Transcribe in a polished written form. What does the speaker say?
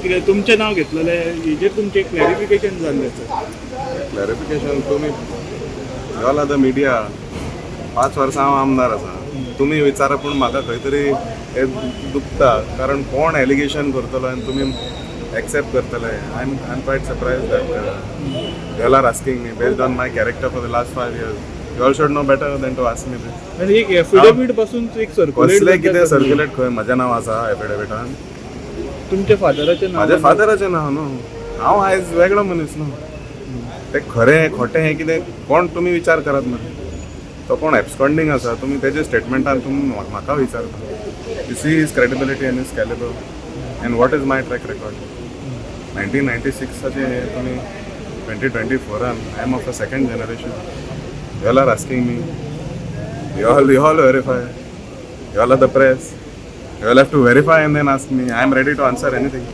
कित्याक तुमचें नांव घेतलेलें, हेजेर तुमचें क्लॅरिफिकेशन जाल्लें आसा. क्लॅरिफिकेशन, तुमी, you all are the media. 5 वर्सां हांव आमदार आसा, तुमी विचारा, पूण म्हाका खंय तरी हें दुखता, कारण कोण एलिगेशन करतलो आनी तुमी एक्सेप्ट करतले. I am quite surprised that you all are asking me based on my character for the last 5 years. You all should know better than to ask me this. आनी एक एफिडेवीट पासून एक circulate कसलें कितें circulate? खंय म्हजें नांव आसा एफिडेविटान? तुमच्या फादराचें नांव. माझ्या फादराचें नांव न्हू. हांव आयज वेगळो मनीस न्हू. ते खरें खोटें हें कितें कोण तुमी विचार करात मरे. तो कोण एब्सकॉन्डिंग आसा, तुमी तेजे स्टेटमेंटान तुमी म्हाका विचारता. You see his credibility and his caliber and what is my track record. 1996साचे हे तुमी 2024आन, I am of a second generation. You all are asking me. You all verify. You all are the press. You all have to verify and then ask me. I am ready to answer anything.